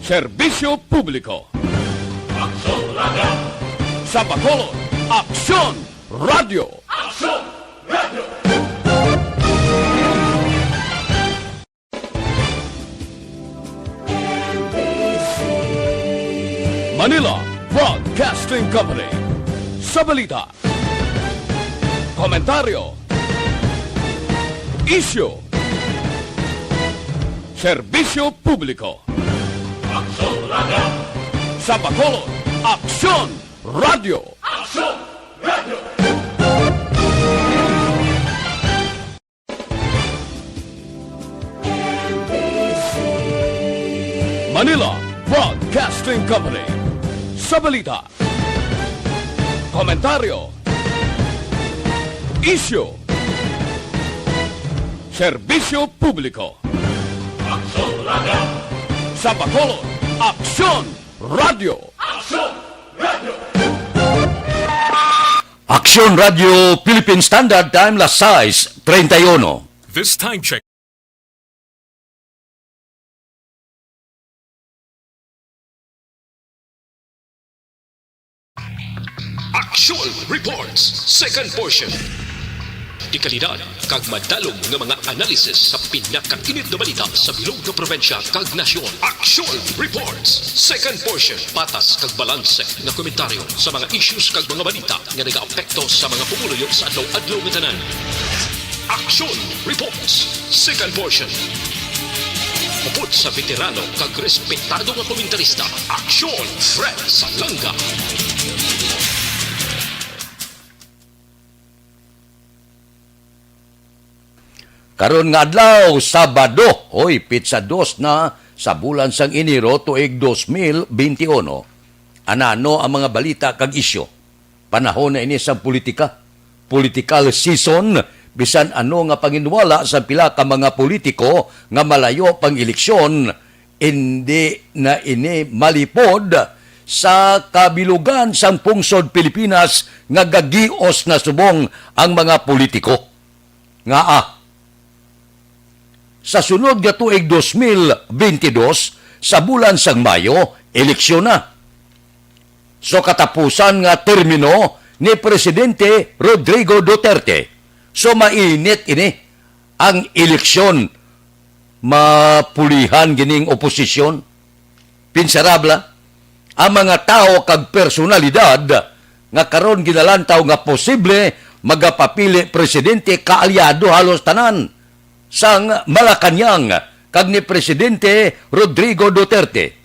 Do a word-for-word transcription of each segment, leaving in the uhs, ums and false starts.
Serbisyo publiko. Aksyon Radio. Sa Bacolod, Aksyon Radio. Aksyon Radio. Manila Broadcasting Company. Sa balita, komentaryo, isyu, serbisyo publiko. Aksyon Radio. Sa Bacolod, Aksyon Radio. Aksyon Radio. Manila Broadcasting Company. Sa balita, komentaryo, isyu, serbisyo publiko. Aksyon Radio. Sa Bacolod, Aksyon Radio. Aksyon Radio. Aksyon Radio Philippine Standard Time, las sais treinta y uno. This time check. Action Reports, second portion. Dekalidad kag madalom nga mga analysis sa pinakainit nga balita sa bilog nga probinsya kag nasyon. Action Reports, second portion. Patas kag balanse nga komentaryo sa mga issues kag mga balita nga nagaapekto sa mga pumuluyo sa adlaw-adlaw nga tanan. Action Reports, second portion. Upod sa veterano kag respetado nga komentarista, Aksyon Fred Salanga. Karon nga adlaw, Sabado, hoy, pitsa dos na sa bulan sang Enero, tuig dos mil benti uno. Anano ang mga balita kag isyu? Panahon na ini sang politika, political season, bisan ano nga panginwala sa pila ka mga politiko nga malayo pang eleksyon, indi na ini malipod sa kabilugan sang pungsod Pilipinas nga gagios na subong ang mga politiko. Ngaa? Sa sunod nga tuig dos mil benti dos, sa bulan sang Mayo, eleksyon na. So, katapusan nga termino ni Presidente Rodrigo Duterte. So, mainit ini ang eleksyon. Mapulihan gining oposisyon. Pinsarabla, ang mga tawo kag personalidad nga karon ginalantaw nga posible magapapili presidente, kaalyado halos tanan sang Malacañang kag ni Presidente Rodrigo Duterte.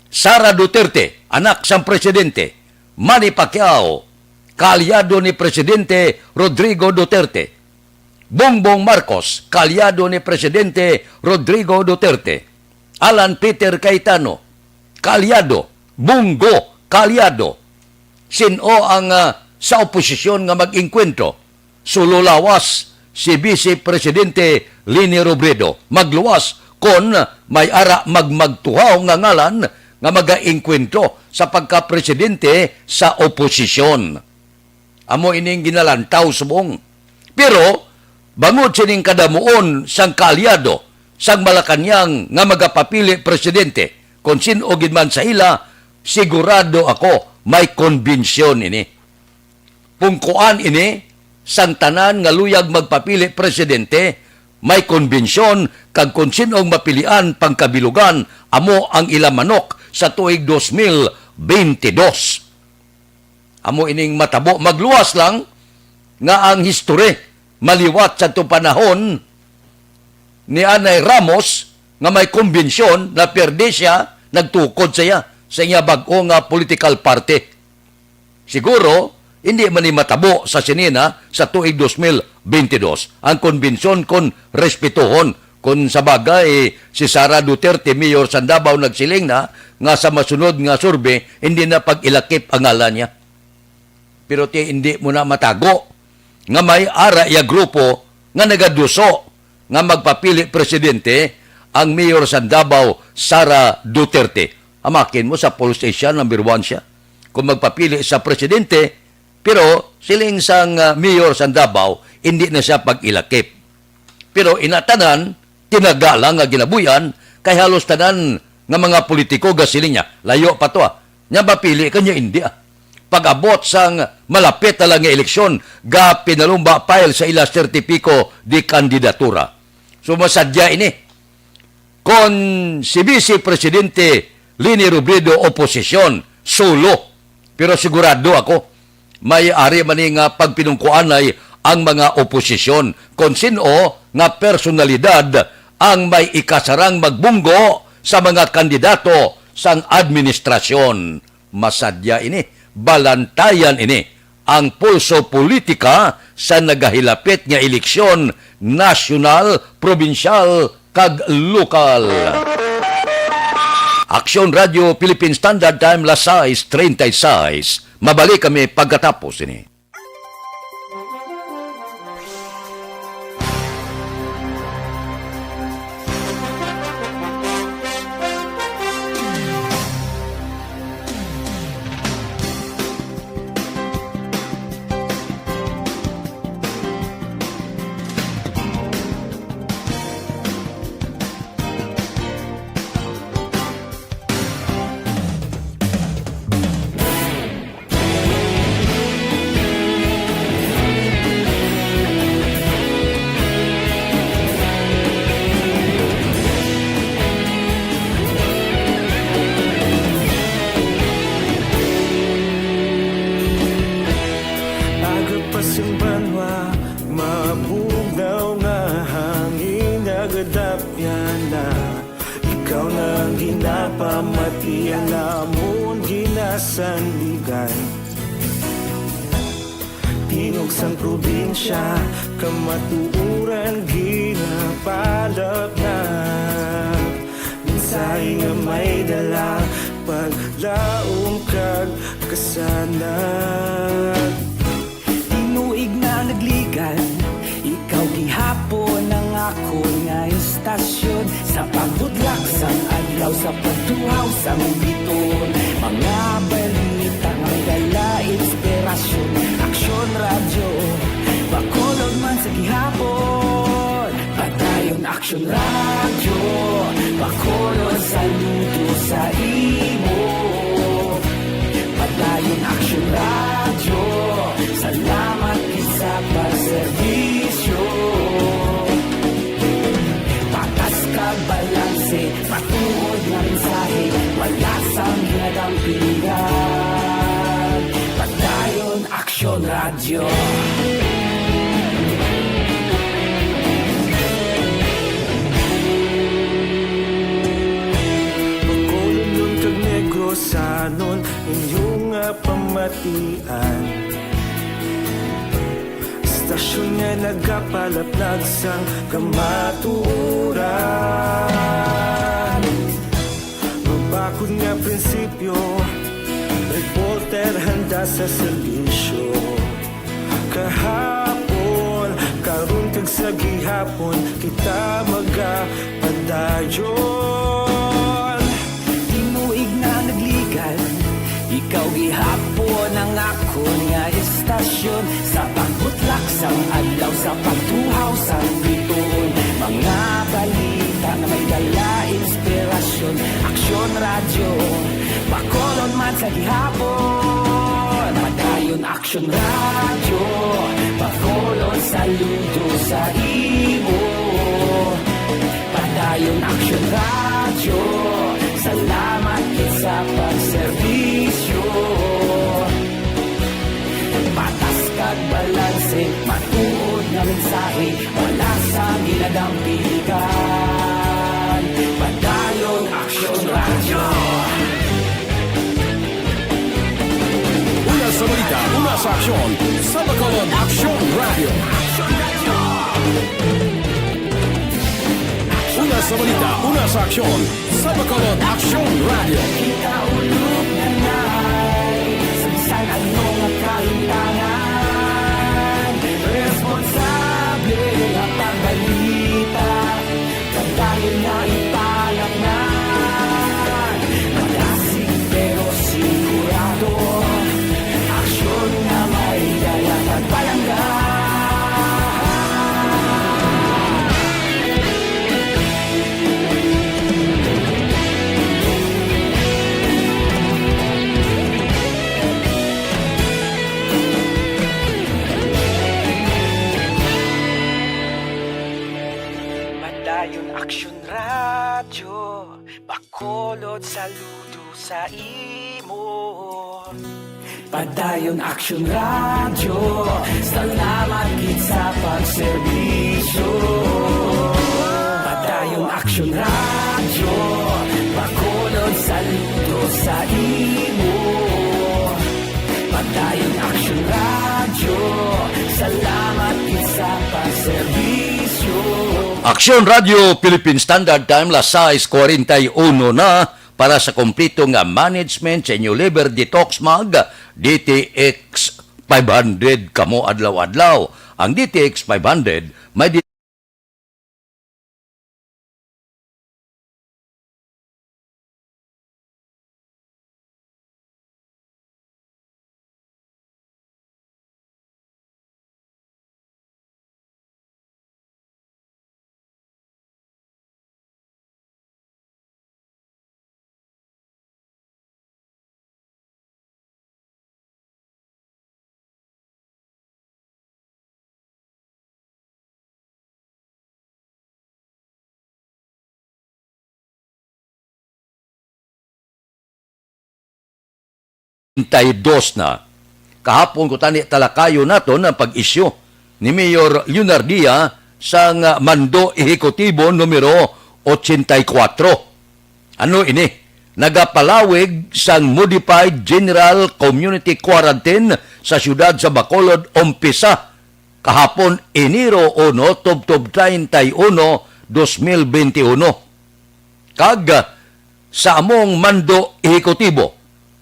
Sara Duterte, anak sang presidente. Manny Pacquiao, kaalyado ni Presidente Rodrigo Duterte. Bongbong Marcos, kaalyado ni Presidente Rodrigo Duterte. Alan Peter Cayetano, kaalyado. Bongo, kaalyado. Sin-o ang, ah, sa oposisyon nga mag-engkwentro? Sulo lawas si Vice Presidente Leni Robredo. Magluwas kon may ara magmagtuhaw nga ngalan nga magaengkwentro sa pagkapresidente sa oposisyon. Amo ining ginalantaw subong. Pero, bangod sining kadamuon sang kaalyado sang Malacañang nga magapapili presidente, kon sin-o gid man sa ila, sigurado ako may konbensyon ini. Pungkuan ini sang tanan nga luyag magpapili presidente, may konbensyon kag kon sin-ong mapilian pangkabilugan, amo ang ila manok sa tuig dos mil benti dos. Amo ining matabo. Magluwas lang nga ang history maliwat sa to panahon ni Anay Ramos nga may konbensyon, napierde siya, nagtukod siya sa iya bag-o nga political party. Siguro, hindi man ni matabo sa sinina sa tuig dos mil benti dos. Ang konbensyon kon respetuhon, kon sa bagay, si Sara Duterte, mayor sa Davao, nagsiling na nga sa masunod nga survey, hindi na pag-ilakip ang ngalan niya. Pero ti, hindi mo na matago nga may ara iya grupo nga nagaduso nga magpapili presidente ang mayor sa Davao, Sara Duterte. Amakin mo sa polls siya, number one siya. Kung magpapili sa presidente, pero siling sang, ah, mayor sa Davao, hindi na siya pag-ilakip. Pero inatanan, tinagala nga ginabuyan, kay halos tanan nga mga politiko, gasiling niya, layo pa to, ah. Nya mapili ka niya, hindi, ah. Pag-abot sang malapit na lang nga eleksyon, ga pinalumba file sa ila sertipiko di kandidatura. So, masadya ini. Kon si Vice Presidente Leni Robredo, oposisyon, solo. Pero sigurado ako, may ari man ni nga pagpinungkuanay ang mga oposisyon kon sin-o nga personalidad ang may ikasarang magbunggo sa mga kandidato sang administrasyon. Masadya ini, balantayan ini ang pulso politika sa nagahilapit nga eleksyon nasyonal, probinsyal, kag lokal. Aksyon Radio Philippine Standard Time, las sais treinta y seis. Mabalik kami pagkatapos ini. Aga pa sing banwa, mabugnaw nga hangin, nagadapyan na. Ikaw na ang ginapamati, ang amon ginasandigan. Tingog sang probinsya, kamatuoran ginapalapnap. Mensahe nga may dala, paglaom kag kasanag. Tinuig na nagligan, ikaw gihapon ang akon nga istasyon. Sa pagbutlak sang adlaw, sa pagtuhaw sang biton, mga balita nga may dala inspirasyon. Aksyon Radyo, Bacolod man sa gihapon. Padayon Aksyon Radyo, Bacolod, saludo sa imo. Padayon Aksyon Radyo, salamat gid sa pagserbisyo. Patas kag balanse, matuod nga mensahe, wala sang ginadampigan. Padayon Aksyon Radyo. Bacolodnon kag Negrosanon, inyo nga pamatian. Istasyon nga nagapalaplag sang kamatuoran. Mabakod nga prinsipyo, reporter handa sa serbisyo. Kahapon, karon, kag sa gihapon, kita magapadayon. Tinuig na nagligan, ikaw gihapon ang akon nga istasyon. Sa pagbutlak sang adlaw, sa pagtuhaw sang bituon, mga balita nga may dala inspirasyon. Aksyon Radyo, Bacolod man sa gihapon. Padayon Aksyon Radyo, Bacolod, saludo sa imo. Padayon Aksyon Radyo, salamat gid sa pagserbisyo. Patas kag balanse, matuod nga mensahe, wala sang ginadampigan. Padayon Aksyon Radyo. Una sa balita, una sa aksyon, sa Bacolod Aksyon Radyo. Una sa balita, una sa aksyon, sa Bacolod Aksyon Radyo. Kita ulog na nay, sa bisan ano nga kahintangan, responsable nga pagbalita. Padayon na ipalapngan, madasig pero sigurado, aksyon nga may dala kag palangga. Radyo Bacolod, saludo sa imo. Padayon Aksyon Radyo, salamat gid sa pagserbisyo. Padayon Aksyon Radyo, Bacolod, saludo sa imo. Padayon Aksyon Radyo, salamat gid sa pagserbisyo. Aksyon Radyo Philippine Standard Time, las sais cuarenta y uno na. Para sa kompleto nga management sa inyo liver detox, mag D T X five hundred kamo adlaw-adlaw. Ang D T X five hundred may di- Treinta y dos na. Kahapon ko tani talakayon naton ang pag-isyu ni Mayor Leonardia sang Mando Ehekutibo numero ochenta y cuatro. Ano ini? Nagapalawig sang Modified General Community Quarantine sa siyudad sa Bacolod, umpisa kahapon, Enero uno, tubtob treinta y uno, dos mil bente uno. Kag sa among mando ehekutibo,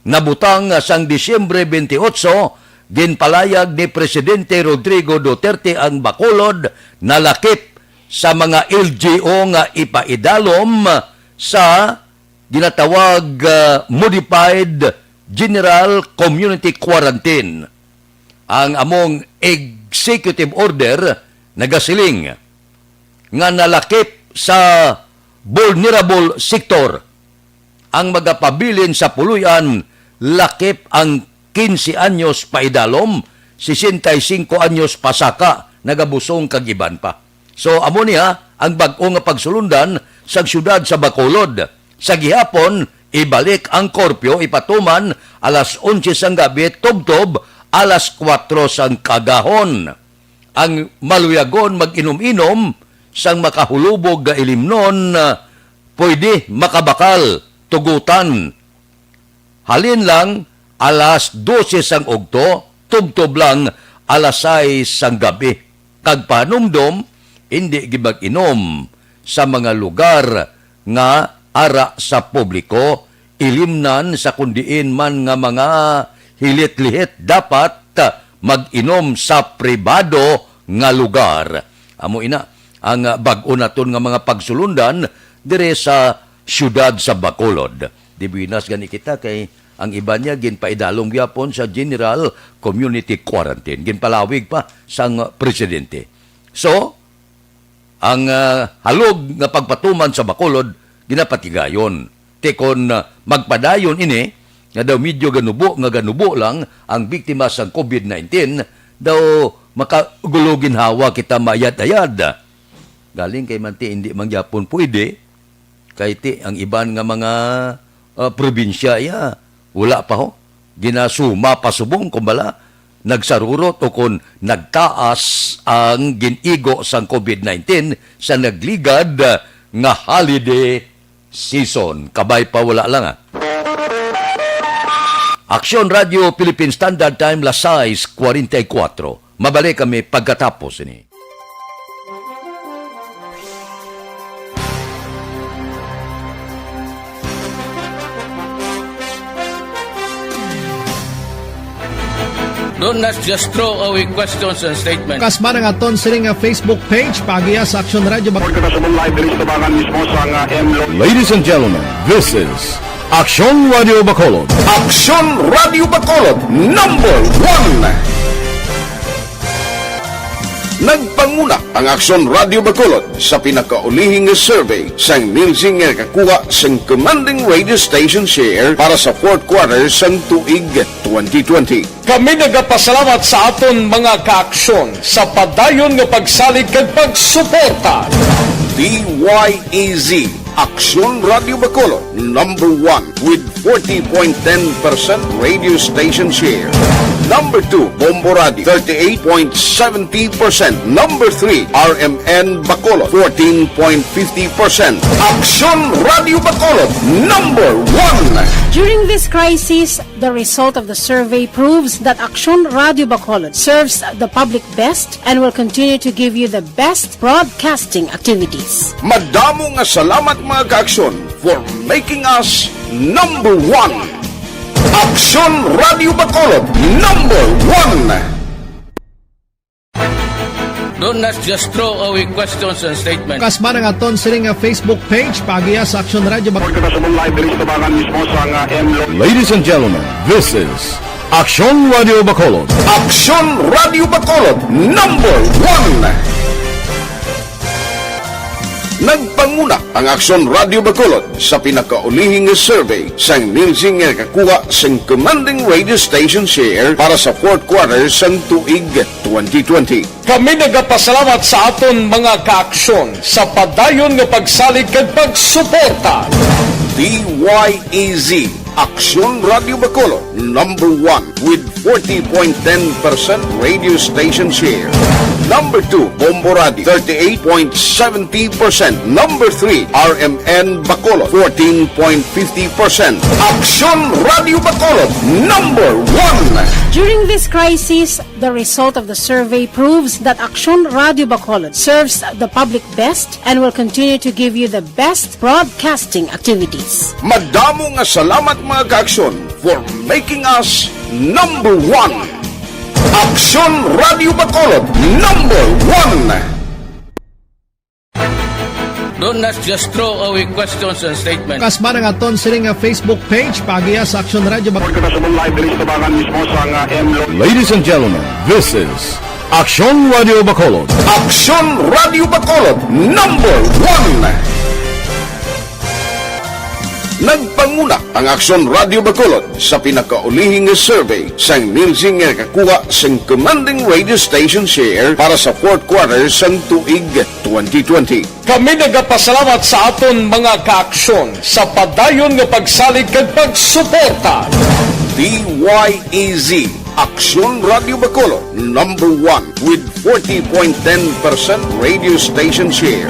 nabutang sang Disyembre veintiocho, ginpalayag ni Presidente Rodrigo Duterte ang Bacolod nalakip sa mga L G U nga ipaidalom sa ginatawag, ah, Modified General Community Quarantine. Ang among executive order nagasiling nga nalakip sa vulnerable sector ang magapabilin sa puloy-an, lakip ang quince anyos paidalom, sesenta y cinco anyos pasaka, nagabusong kag iban pa. So, amo niya ang bag-o nga pagsulundan sang siyudad sa Bacolod. Sa gihapon, ibalik ang korpyo, ipatuman alas onse sang gabi tubtob alas kuwatro sang kaagahon. Ang maluyagon mag-inom-inom sang makahulubog nga ilimnon, ah, pwede makabakal, tugutan. Halin lang alas dose sang ugto, tubtob lang alas sais sang gabi. Kag pahanumdom, indi gid mag-inom sa mga lugar nga ara sa publiko, ilimnan sa kon diin man nga mga hilit-lihit. Dapat mag-inom sa pribado nga lugar. Amo ina ang bag-o naton nga mga pagsulundan diri sa siyudad sa Bacolod. Di buenas gani kita kay ang iban niya ginpaidalom gyapon sa General Community Quarantine. Ginpalawig pa sang presidente. So, ang, ah, halog nga pagpatuman sa Bacolod ginapatigayon. Ti kon, ah, magpadayon ini, nga daw medyo ganubo nga ganubo lang ang biktima sang covid nineteen, daw makagulo ginhawa kita maayad-ayad. Galing kay man ti indi man gyapon pwede, kay ti ang iban nga mga, ah, probinsya iya, wala pa ho. Ginasuma pa subong, kumbala, nagsarurot o kon nagtaas ang gin-igo sang covid nineteen sa nagligad nga holiday season. Kabay pa wala lang, ah. Aksyon Radio Philippine Standard Time, las sais cuarenta y cuatro. Mabalik kami pagkatapos ini. Don't, let's just throw away questions and statements. Kasma nga aton sini nga Facebook page, paagiha sa Aksyon Radio Bac- Report kita sa live diri sa tabangan mismo sa nga M L O. Ladies and gentlemen, this is Aksyon Radio Bacolod. Aksyon Radio Bacolod, number one. Nagpanguna ang Aksyon Radio Bacolod sa pinakaulihi nga survey sang Nielsen nga nakakuha sang commanding radio station share para sa fourth quarter sang tuig twenty twenty. Kami nagapasalamat sa aton mga kaaksyon sa padayon nga pagsalig kag pagsuporta. D Y E Z Aksyon Radio Bacolod, number one with forty point ten percent radio station share. Number two, Bombo Radio, thirty-eight point seventy percent. Number three, R M N Bacolod, fourteen point fifty percent. Aksyon Radio Bacolod, number one. During this crisis, the result of the survey proves that Aksyon Radio Bacolod serves the public best and will continue to give you the best broadcasting activities. Madamo nga salamat, mga ka-Aksyon, for making us number one. Aksyon Radio Bacolod, number one. Don't not just throw away questions and statements. Kasba nga aton sini nga Facebook page, paagiha sa Aksyon Radio Bag- Kita sa mong live diri sa tabangan mismo sa nga M Lo- Ladies and gentlemen, this is Aksyon Radio Bacolod. Aksyon Radio Bacolod, number one. Nagpanguna ang Aksyon Radio Bacolod sa pinakaulihi nga survey sang Nielsen nga nakakuha sang commanding radio station share para sa fourth quarter sang tuig twenty twenty. Kami nagapasalamat sa aton mga ka-Aksyon sa padayon nga pagsalig kag pagsuporta. D Y E Z, Aksyon Radio Bacolod, number one with forty point ten percent radio station share. Number two, Bombo Radio, thirty-eight point seventy percent. Number three, R M N Bacolod, fourteen point fifty percent. Aksyon Radio Bacolod, number one. During this crisis, the result of the survey proves that Aksyon Radio Bacolod serves the public best and will continue to give you the best broadcasting activities. Madamo nga salamat, mga ka-Aksyon, for making us number one. Aksyon Radio Bacolod, number one. Don't not just throw away questions and statements. Kasba nga aton sini nga Facebook page, paagiha sa Aksyon Radio Bag- Kita sa mong live diri sa tabangan mismo sa nga M Lo- Ladies and gentlemen, this is Aksyon Radio Bacolod. Aksyon Radio Bacolod, number one. Nagpanguna ang Aksyon Radio Bacolod sa pinakaulihi nga survey sang Nielsen nga nakakuha sang commanding radio station share para sa fourth quarter sang tuig twenty twenty. Kami nagapasalamat sa aton mga ka-Aksyon sa padayon nga pagsalig kag pagsuporta. D Y E Z, Aksyon Radio Bacolod, number one with forty point ten percent radio station share.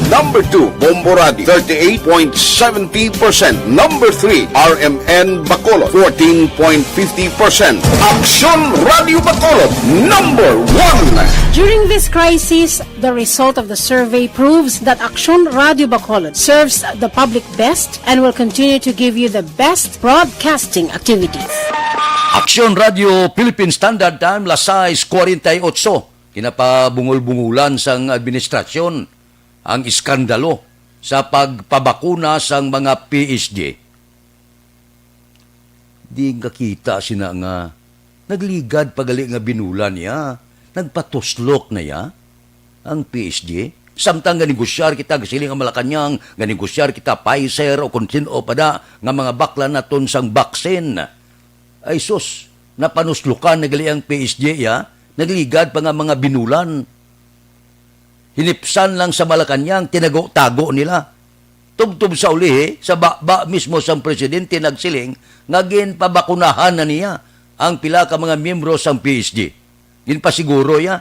Number two, Bombo Radio, thirty-eight point seventy percent. Number three, R M N Bacolod, fourteen point fifty percent. Aksyon Radio Bacolod, number one. During this crisis, the result of the survey proves that Aksyon Radio Bacolod serves the public best and will continue to give you the best broadcasting activities. Aksyon Radio Philippine Standard Time, las sais cuarenta y ocho. Kinapabungol-bungulan sang administrasyon ang iskandalo sa pagpabakuna sang mga P S G. Di nga kita sina nga nagligad pa gali nga binulan niya, nagpatuslok na ya ang P S G. Samtang ganegosyar kita, gasiling ang Malacañang, ganegosyar kita Pfizer o kung sin-o pa da nga mga baklan naton sang vaccine. Ay sus, napanuslukan na gali ang P S G, ya. Nagligad pa nga mga binulan. Hinipsan lang sa Malacañang, tinago-tago nila. Tubtob sa ulihi, sa baba mismo sang presidente nagsiling nga ginpabakunahan na niya ang pila ka mga miyembro sang P S G. Ginpasiguro ya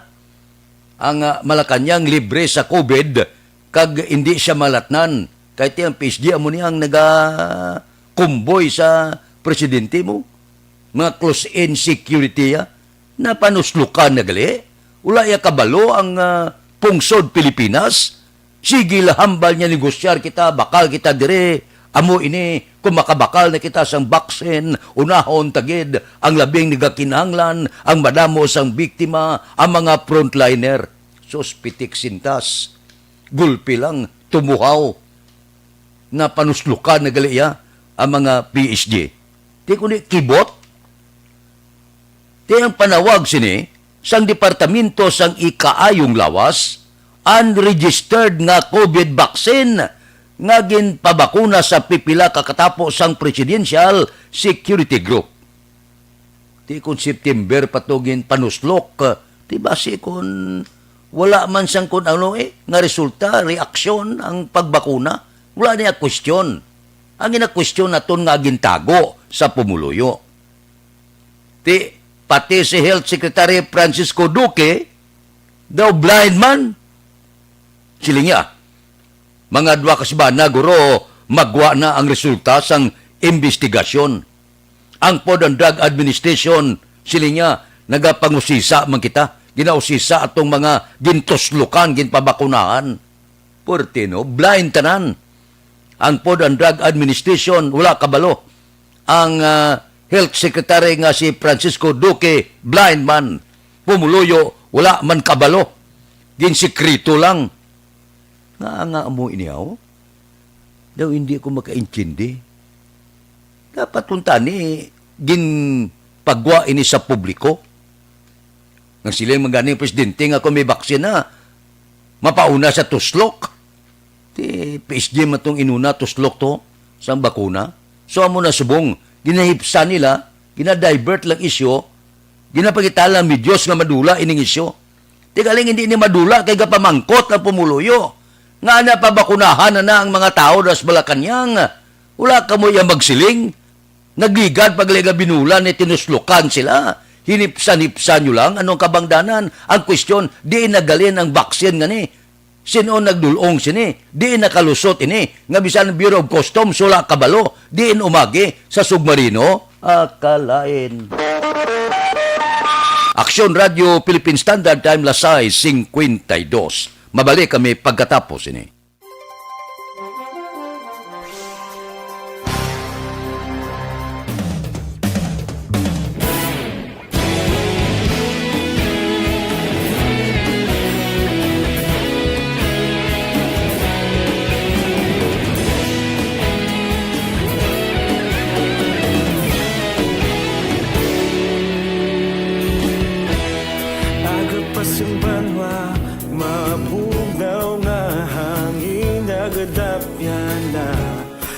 ang, ah, Malacañang libre sa COVID kag indi siya malatnan. Kay ti ang P S G amo ni ang naga-convoy sa presidente mo. Mga close-in security ya. Napanuslukan na gali. Wala ya kabalo ang, ah, pungsod Pilipinas. Sige la, hambal niya, negosyar kita, bakal kita dire. Amo ini, kung makabakal na kita sang vaccine, unahon ta gid ang labing nagakinahanglan, ang madamo sang biktima, ang mga frontliner. Sus, pitik sintas. Gulpi lang, tumuhaw. Napanuslukan na gali ya ang mga P S G. Di kundi kibot. Ti ang panawag sini sang Departamento sang Ikaayong Lawas, unregistered nga COVID vaccine nga ginpabakuna sa pipila ka katapo sang Presidential Security Group. Ti kon September pa to ginpanuslok, ti basi kon wala man sang kun ano, eh, nga resulta, reaksyon ang pagbakuna. Wala niya question. Ang ginakwestiyon naton nga gintago sa pumuluyo. Ti, pati si Health Secretary Francisco Duque, daw blind man. Siling niya, "Mga dua ka semana, guro, magwa na ang resulta sang imbestigasyon. Ang Food and Drug Administration," siling niya, "nagapangusisa man kita. Ginausisa atong mga gintuslokan, ginpabakunahan." Puwerte, no? Blind tanan. Ang Food and Drug Administration, wala kabalo. Ang, ah, Health Secretary nga si Francisco Duque, blind man. Pumuluyo, wala man kabalo. Ginsikreto lang. Nga, nga mo inihaw? Daw hindi ko makaintindi. Dapat kung tani, ginpagwa ini sa publiko. Nagsiling man gani ang presidente nga kung may baksin na, mapauna sa tuslok. Ti, P S G man tong inuna, tuslok to, sang bakuna. So, amo na subong, ginahipsan nila, ginadivert lang isyu, ginapakita lang medios nga madula ining isyu. Ti galing hindi ni madula kay gapamangkot ang pumuluyo. Nga na pabakunahan na, na ang mga tao das Malacañang. Wala kamo iya magsiling. Nagligad pa gali nga binulan ni tinuslokan sila. Hinipsan-hipsan nyo lang anong kabangdanan. Ang kwestiyon, di nagalin ang baksin nga ni. Sino nagdulong sini? Di nakalusot ini. Nga bisan ang Bureau of Customs wala kabalo. Di umagi sa submarino. Akalain. Aksyon Radio Philippine Standard Time, las sais cincuenta y dos. Mabalik kami pagkatapos ini. Aga pa sing banwa, mabugnaw nga hangin nagadapyan na.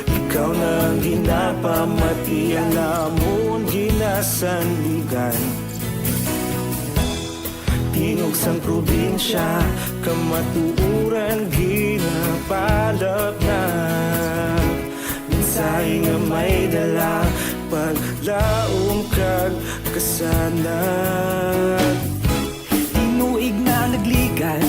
Ikaw na ang ginapamati, ang amon ginasandigan. Tingog sang probinsya, kamatuoran ginapalap na. Mensahe nga may dala, paglaom kag kasanag. Tinuig na nagligad,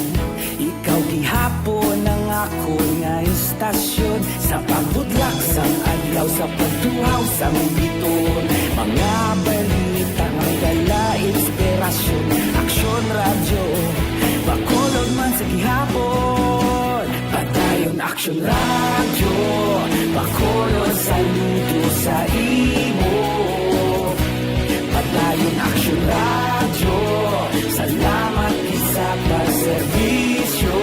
ikaw gihapon ang akon nga istasyon. Sa pagbudlak sang adlaw, sa pagtuhaw sang bituon, mga balita nga may dala inspirasyon. Aksyon Radyo, Bacolod man sa gihapon. Padayon Aksyon Radyo, Bacolod, saludo sa imo. Padayon Aksyon Radyo, salamat gid sa pagserbisyo.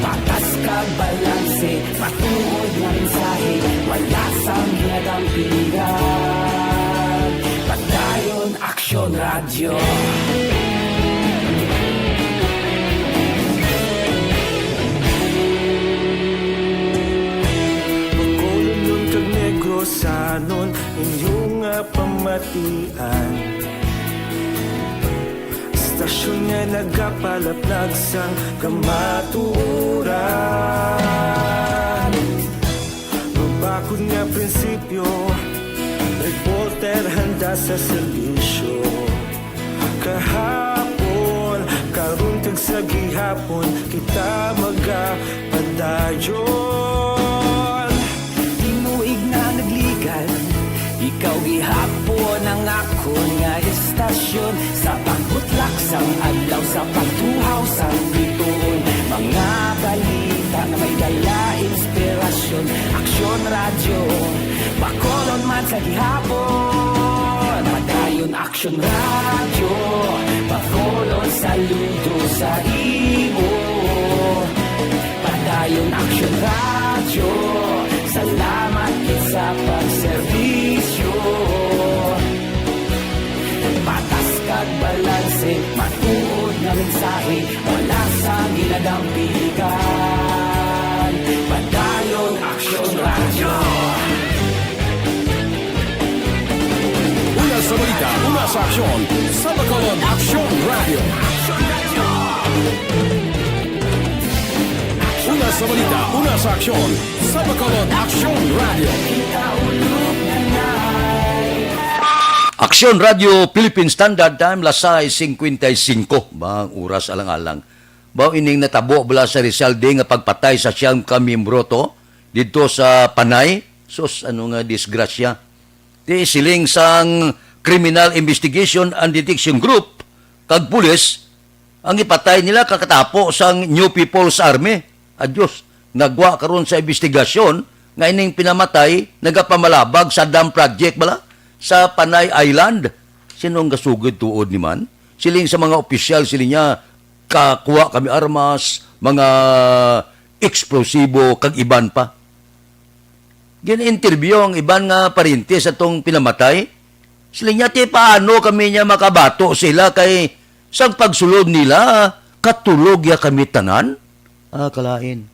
Patas kag balanse, matuod nga mensahe, wala sang ginadampigan. Padayon Aksyon Radyo. Bacolod kag Negros, sanon inyo nga pamatian. Istasyon nga nagapalaplag sang kamatuoran. Mabakod nga prinsipyo, reporter handa sa serbisyo. Kahapon, karon kag sa gihapon, kita magapadayon. Tinuig na nagligad, ikaw gihapon ang akon nga istasyon. Sa pagbutlak sang adlaw, sa pagtuhaw sang bituon, mga balita nga may dala inspirasyon. Aksyon Radyo, Bacolod man sa gihapon. Padayon Aksyon Radyo, Bacolod, saludo sa imo. Padayon Aksyon Radyo, salamat gid sa pagserbisyo. Patas kag balanse, matuod nga mensahe, wala sang ginadampigan. Padayon Aksyon Radyo. Una sa balita, una sa aksyon, sa Bacolod Aksyon Radyo. Una Sa balita, una sa aksyon, sa Bacolod, Aksyon Radio. Aksyon Radio, Philippine Standard Time, las sais cincuenta y cinco. Ba, ang oras alang-alang. Ba, ining natabo bala sa Rizal Day nga pagpatay sa siyam ka miyembro to didto sa Panay? Sus, ano nga disgrasya. Di siling sang Criminal Investigation and Detection Group kag pulis, ang ipatay nila kakatapo sang New People's Army. Adios, nagwa karon sa investigasyon nga ining pinamatay nagapamalabag sa dam project bala sa Panay Island. Sino ang gasugod tuod ni man? Siling sa mga opisyal, siling niya, kakuha kami armas, mga eksplosibo, kag iban pa. Gin-interview ang iban nga paryente sa tong pinamatay. Sila niya, "Ti paano kami niya makabato sila kay sang pagsulod nila, katulog ya kami tanan?" Ah, kalain.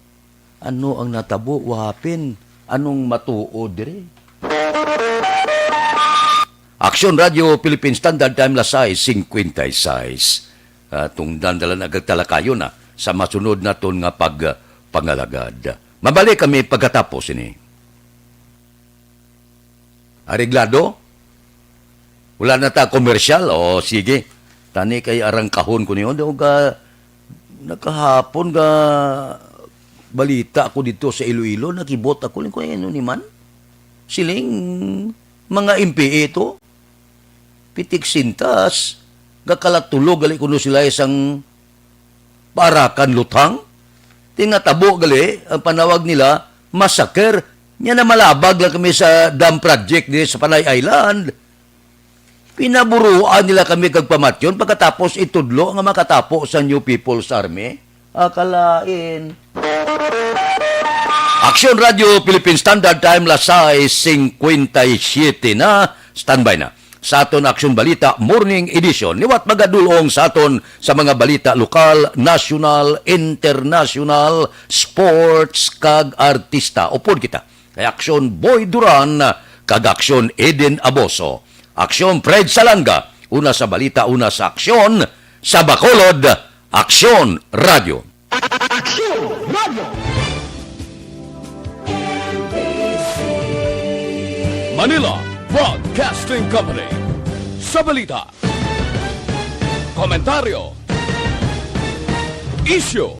Ano ang natabo, wahapin? Anong matuod diri? Aksyon Radio Philippine Standard Time, las sais cincuenta y seis. Ah, tungdan na lang agag talakayon na sa masunod naton nga pagpangalagad. Mabalik kami pagkatapos ini. Areglado? Wala na ta komersyal? O, sige. Tani kay arangkahon ko niyo. Daw ga, nakahapon ga balita ako dito sa Iloilo. Nakibot ako. Lang ko, "Ano ni man?" Siling, mga M P A to. Pitik sintas, gakalatulog gali kuno sila isang paarakan luthang. Tinatabo gali ang panawag nila, massacre. Nya namalabag lang kami sa dam project diri sa Panay Island. Pinaburuan nila kami kag pamatyon pagkatapos itudlo nga makatapo sa New People's Army. Akalain. Aksyon Radio Philippine Standard Time, las sais cincuenta y siete na. Standby na sa aton Aksyon Balita Morning Edition. Liwat magadulong sa aton sa mga balita lokal, nasyonal, internasyonal, sports, kag artista. Upod kita kay Aksyon Boy Duran kag Aksyon Eden Aboso. Aksyon Fred Salanga, una sa balita, una sa aksyon, sa Bacolod, Aksyon Radio. Aksyon Radio. Manila Broadcasting Company. Sa balita, komentaryo, isyu,